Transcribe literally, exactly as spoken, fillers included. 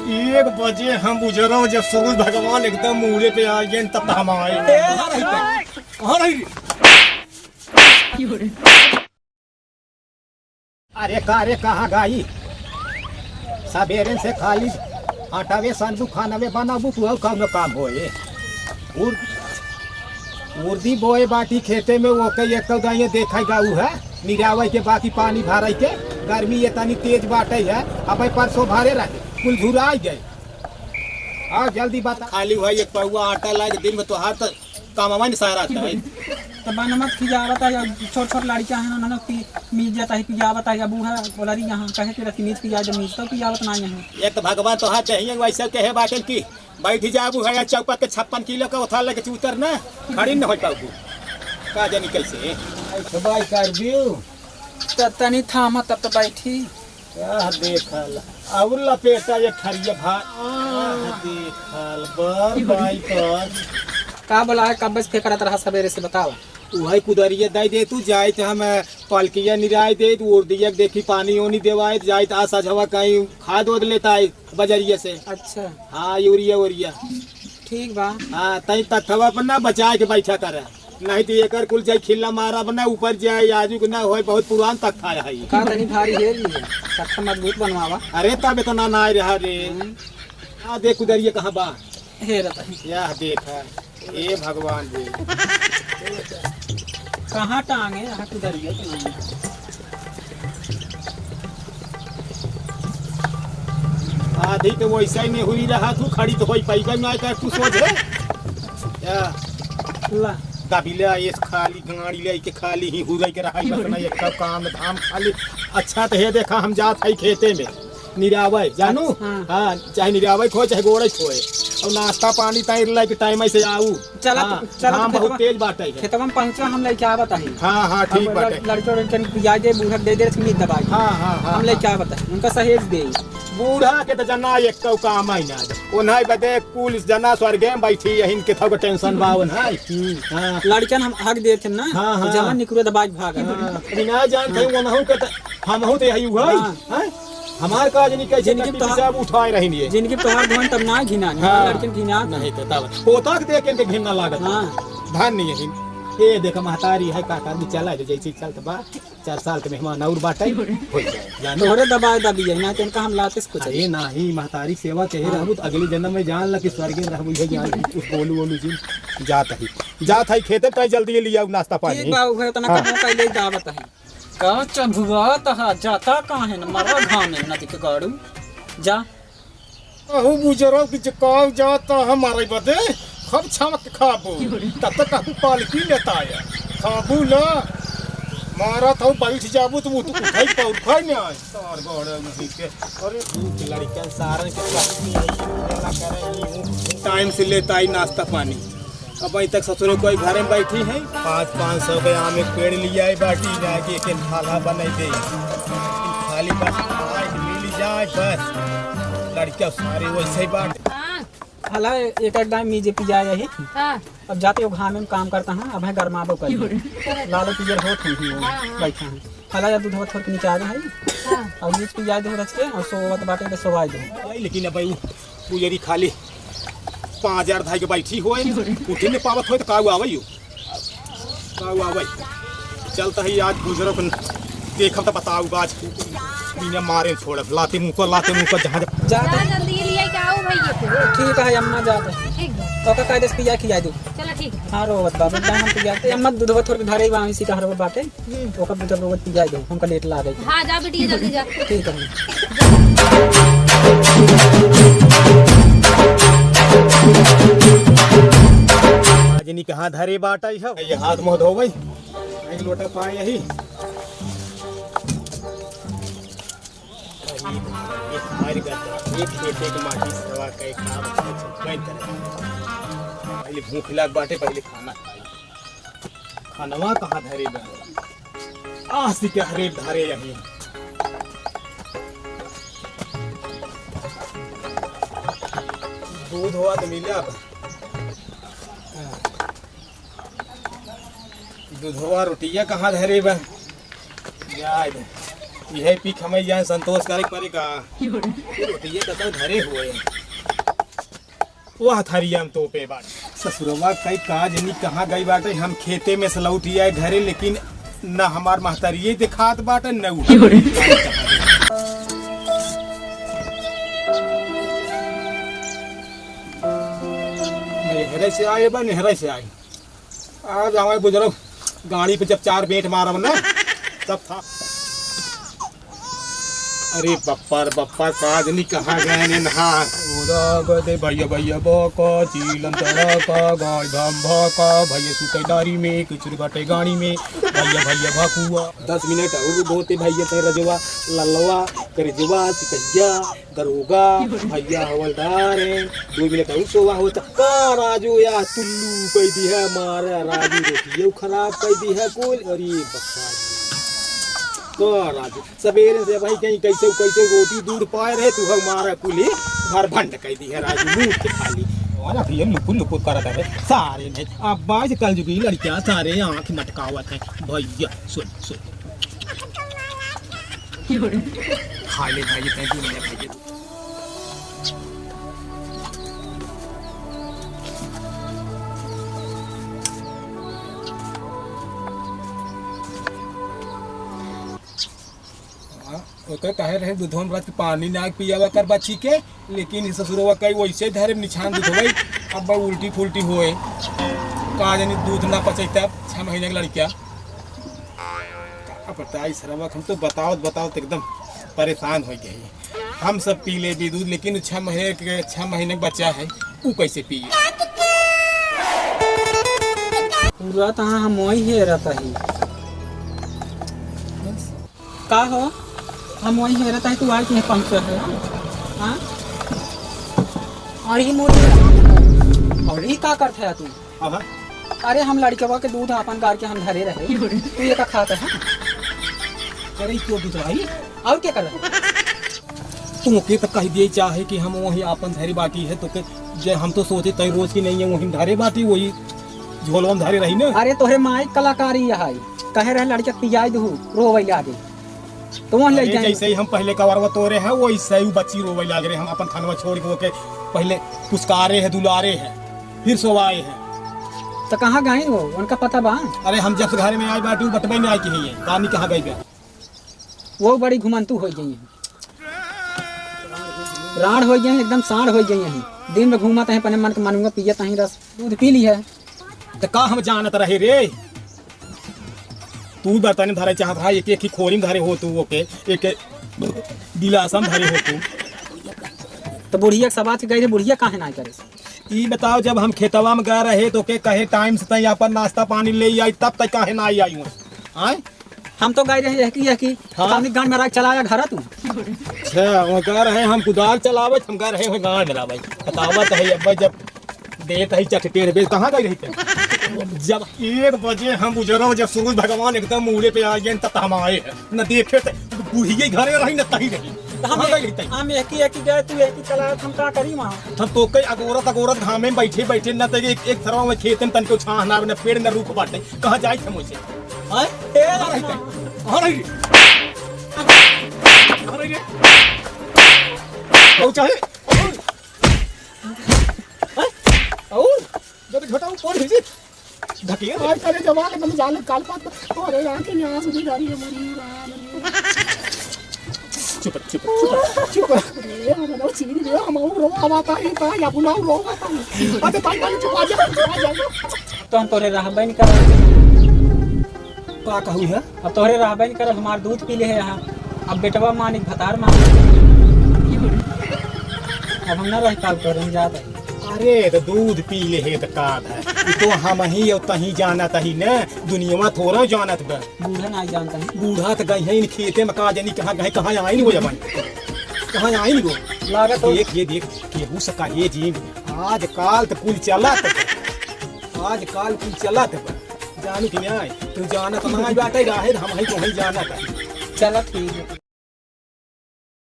एक बजे हम बुजरो, जब सूरज भगवान एकदम मूड़े पे आ गए, तब तो हम आए। ए, कहाँ रही तू? कहाँ रही रे? अरे का रे, कहाँ गाई? सबेरे से खाली आटावे सानबू, खानावे बनाबू, तू और कौनो काम होए? उर-, उर्दी बोए बाटी खेते में, ओके एक गाइए देखा गाऊ है, निरावे के बाकी पानी भराई के, गर्मी ये तनी तेज बाटे है, अब परसों भरे रहे, कुल झुराई गए। हाँ, जल्दी बता। खाली भाई एक पौवा आटा लाए के दिन में तोहार तो कामवा नहीं सारा रहता है। तो बन मत खिजावत है, छोट छोट लड़का है ना, ना पी, मीज जाता है, पियावत है, अब वो है, बोला रही यहाँ, कहे के रखी मीज पिया, जब मीज तो पियावत ना है। एक तो भगवान तोहार चाहिए, वैसे कहे बाटे कि बैठ जाबू है, चौपट के छप्पन किलो का उठा लेके चूतर ना, खड़ी न हो पाबू। का जानी कैसे? ऐसे भाई कर दियो। त-, तनी थामा तब तो बैठी। आह, देखल। और लपेटा ये ठरिया भाई। आह, देखल। बर बाई पर। का बोला है, कब से फेंकत रहा सबेरे से, बताओ। उहई कुदरिया दई दे तू, जाइत हम पलकिया निराई देइत, उर्दिया के देखी पानी ओनी देवाइत, जाइत आ सझवा कहीं खाद ओद लेताइत बजरिया से। अच्छा। हाँ, यूरिया उरिया। ठीक बा। हाँ, तई तथवा पर ना बचा के बैठा कर, नहीं तो एकर कुल जाई खिल्ला मारा बना ऊपर जाए, आजू के ना होए, बहुत पुरान तख्ता है। का तनी भारी है ली है, तख्ता मजबूत बनवावा। अरे तब इतना ना रहा रे। हम्म। आ देख कुदरिया कहाँ बा? हे रतन। यह देखा, ए भगवान जी। कहाँ टांगे, यहाँ कुदरिया तो नहीं। आधी तो वैसा ही निहुरी रहा तू, खड़ी तो होई पाइबे ना कर तू सोच रे। या। ला। दबिला ये खाली गाड़ी लेके खाली ही हुरई के रहा, बस ना एक काम धाम खाली। अच्छा तो हे देखा, हम जात है खेते में निरावे, जानू? अच्छा। हाँ, चाहे निरावे खोए, चाहे गोड़े खोए। और नाश्ता पानी तैर लेके टाइम से आऊ। चला, हाँ, चला, घाम बहुत तेज बाटे है। खेतवा में पहुँचा, हम लेके आवत आही। हाँ, हाँ, ठीक अब बाटे। लड़-, लड़के उड़के पिया दे, बूढ़ा दे दे, सुनी दवाई। हाँ, हाँ, हाँ, हम लेके हाँ। आवत आही, उनका सहेज दे। बूढ़ा के तो जना एक तो काम आई ना, ओन्हाई बदे कुल जना स्वर्गे में बैठी है, इनके थोक टेंशन बा ओन्हाई। हम्म। हाँ। लड़कन हम हक देते ना, हाँ, तो हाँ। जहाँ निकलो दबाई भाग। हाँ, अभी ना जानते हैं, वो ना हो के तो, हम हो तो यही हुआ है। हाँ। हैं? हमार का जनी कैसे जिनकी नकली तो-, पिसाब उठाए रही नहीं है। जिनकी तोहार धन तब ना घिना, हाँ। लड़किन घिना। नहीं तो तब पोता के देख के इनके घिन ना लागत। हाँ। धन नहीं है। ये देखो महतारी है, का कर दी, चला जो जैसे चलत बा। चार साल के मेहमान और बाटे, हो जाए। जानो? तोहरे दबाए दबी है, ना तो इनका हम लाते से कुछ अरे है। नाही, महतारी सेवा कहे हाँ। रहबू तो अगले जन्म में जान ला कि स्वर्ग में रहबू, ये जान कुछ बोलू बोलू जी। जात है, जात है खेते, तय जल्दी लिया नाश्ता पानी। ठीक बा, उहे इतना हाँ। कमो कैले जावत है। का चंदुआ तहा जाता काहे न मरा घामे न दिख गाड़ू। जा। अहू बुजरो कि जकाव जाता हमारे बदे, खब छावक खाबू। तब तक कहू पालकी लेता आया। खाबू ला। मारा था बैठ जाबू तो उठ-, उठाई पा, उठाई नहीं आए। तार गौड़े नहीं के। अरे भूख लड़कन सारन के पत्नी है, ये खेला करे, ये टाइम से लेता आई नाश्ता पानी। अब अभी तक ससुरे कोई घरे में बैठी है। पाँच, पाँच सौ के आम एक पेड़ लिया है बाटी, जाके एक एक फाला बनाई दे। खाली बस खाए के मिल जाए बस। लड़कियाँ सारे वैसे ही बाटे। हाँ। हला एक एक दाई मीजे पिया यही। हाँ। अब जाते हो घामे में काम करता हूँ, अब है गरमाबो कर। लालो पियर होत हूँ, हाँ, हाँ। बैठा हूँ। हला या दूधवा थोड़ के निकाल दे है। हाँ। और मीज पिया दे रच के, और सोवत बाटे तो सोवाई दे। भाई, लेकिन अब भाई, पुजरी खाली पाँच हजार धाई के बैठी होए, उठे न पावत होए तो काऊ आवै यो? काऊ आवै? चलता ही आज बुजुर्ग देखब तो बताऊ आज बिना मारे छोड़ब, लाते मुँह को, लाते मुँह को जहाँ जा, जा। जल्दी ये लिए के आओ भैया को। ठीक है अम्मा, जा तो। ठीक बा। तो का कायदे से पिया खिया दो। चलो ठीक है। हाँ, रोवत बा, एकदम हम पिया। अम्मा दूधवा थोड़ के धरे बा, इसी का हरवा बाटे। हम्म। ओकर बेटा रोवत पिया दो, हमका लेट लागे। हाँ, जा बिटिया, जल्दी जा। ठीक है। आज इन्हीं कहाँ धरे बाटा ई सब? ये हाथ मुँह धोवई। एक लोटा पाए यही। ये हमारी बात है। एक खेते के माटी सवा का एक काम है, सब कई तरह का। पहले भूख लाग बाटे, पहले खाना खाई। खनवा कहाँ धरे बा? आसी के हरे धरे यही। दूध हुआ तो मिले अब। दूधवा रोटिया कहाँ धरे बा? जाए दे। यह पीक हमें यहाँ संतोष करे के परे का? ये तो सब धरे हुए हैं। वह थरिया में तोपे बाटे। ससुरवा कई का जनी कहाँ गई बाटे, हम खेते में से लौट आए घरे, लेकिन न हमार महतरिये देखात बाटे, न उ। नहरे से आए बा, नहरे से आए। आज हमारे बुजुर्ग गाड़ी पे जब चार बेंट मारब ना, तब था। अरे बप्पा रे बप्पा, का जनी कहाँ गए ने नहा? उदा गदे भैया, भैया बका, चीलन तड़का, गाय भम भका, भैया सुते डारी में, किचुर बाटे गाड़ी में, भैया, भैया भकुआ। दस मिनट और होते भैया ते रजवा, ललवा, करजवा, सिपहिया, दरोगा, भैया हवलदार हैं, दो मिनट और सोवा होता। का राजू या टुल्लू कह दी है, मारा राजू रोटियो खराब कह दी है कुल। अरे बप्पा जी, का राजू, सवेरे से भाई कहीं कैसे कैसे रोटी दूध पाए रहे, तू हमारा कुली भर भंड कह दी है राजू, लूट के खा ली। और अभी ये लुपुर लुपुर करत है सारे ने। अब बाज कल जुगी लड़कियां सारे आंख मटकावत है। भैया सुन, सुन। खा ले भाई, तै दू मिनट भाई। हाँ, ओकर कहे रहे दूधवा में रात के पानी ना पियावा कर बच्ची के, लेकिन ई ससुरवा कई वैसे धरे निछान दूध होई, अब उल्टी फुल्टी होए, का जानी दूध ना पचे तब छह महीने के लड़का। का बताई सरवा, हम तो बतावत बतावत एकदम परेशान हो गए। हम सब पी ले भी दूध, लेकिन छह महीने के, छह महीने के बच्चा है, उ कैसे पिए? पूरा तहाँ हम वही हेरत ही। का हो? हम वही हेरत ही, तू आई के पहुँचे है? हाँ? और ई मोरी, और ई का करत है तू? हाँ, हाँ। अरे, हम लड़कवा के दूध आपन गार के हम धरे रहे, तू ये का खात है? अरे, ई तो दूध भाई। और क्या कर रहे? तुमके तो कह दिए चाहे कि हम वही आपन धरे बाटी है, तो के, जे हम तो सोचे तई रोज की नहीं है, वही धरे बाटी, वही झोलवा में धरे रही ना। अरे, तोहरे माई कलाकारी यह है, कहे रहे लड़के पियाई दू, रोवे लागे। तो वहाँ ले अरे, जाए। जैसे ही हम पहले कवरवा तोरे हैं, वैसे ही बच्ची रोवे लाग रहे। हम अपन थनवा छोड़ के ओके पहले पुचकारे है, दुलारे है, फिर सोवाए है। तो कहाँ गए वो? उनका पता बा? अरे, हम जब से घर में आए बाटी, उ बतबे नहीं आई कि है ये, कानी कहाँ गई बा? वो बड़ी घुमंतू हो गई है, राड़ हो गई है, एकदम साढ़ हो गई है। दिन में घूमत है, अपने मन के मानूंगा, पियत है रस, दूध पी ली है। त का हम जानत रहे रे? तू बर्तन धरे चाहत रहा, एक एक ही खोरी में धरे हो तू, ओके, एक गिलास में धरे हो तू। तो बुढ़िया के सवाल से गई रे, बुढ़िया काहे ना करे? ई बताओ, जब हम खेतवा में गए रहे तो के कहे टाइम से तई अपन नाश्ता पानी ले आई, तब तक काहे ना आई हो? आय? हम तो गए रहे यहकी, यहकी, हाँ। सामने गांड में राख चलाया घर तू। अच्छा, वो गए रहे हम कुदाल चलावे, हम गए रहे हो गांड में लावे। बतावत है अब जब देत है चटपेड़ बेल, कहाँ गई रही थे? जब एक बजे हम उजरो, जब सूरज भगवान एकदम मूड़े पे आ गए, तब हम आए हैं। न देखे थे, बुढ़िया घरे रही, न तही रही। तो हम कहाँ गई रही थे? हम एक ही, एक ही गए, तू एक ही चला, हम का करी वहाँ? हम तो कई अगोरत, अगोरत घामे में बैठे, बैठे, न तो एक, एक सरवा में खेत में तनको छाह ना, न पेड़, न रूख बाटे। कहाँ जाई थे मुझसे? हाँ? ए, कहाँ रही थे? कहाँ रही? कहाँ रही रे? और चाहे और जब झोटा ऊपर हिंसी ढकेल आज करे जवान एकदम जाले काल पात। अरे राम के यहाँ से जा रही है मरी राम। चुप, चुप, चुप। चुप। अरे हम लोग चीन गए, हम और रो आवाता ही था, या बुलाओ रो। अच्छा ताई ताई चुप आ जा, चुप आ जा। तो हम तोरे रहबे नहीं कर। का कहू है? अब तोहरे रहबे नहीं करब, हमार दूध पी ले है यहाँ। अब बेटवा मानिक भतार मानिक। अब हम ना रह पाब तोहरे, हम जात हई। अरे, तो दूध पी ले है तो का है? ई तो हम ही और तही जानत ही न, दुनिया थोड़ा जानत बा। बूढ़ा ना जानत ही। बूढ़ा तो गई है इन खेते में, का जानी कहाँ गए, कहाँ आई नहीं वो जबान, कहाँ आई नहीं वो। लागत हो। देख, ये देख, केहू से कहे जी, आजकल तो कुल चलत बा। आजकल कुल चलत बा। जानू कि नहीं? तू जानत ना बाटे, राहे हम ही तो ही जानत है। चला ठीक है।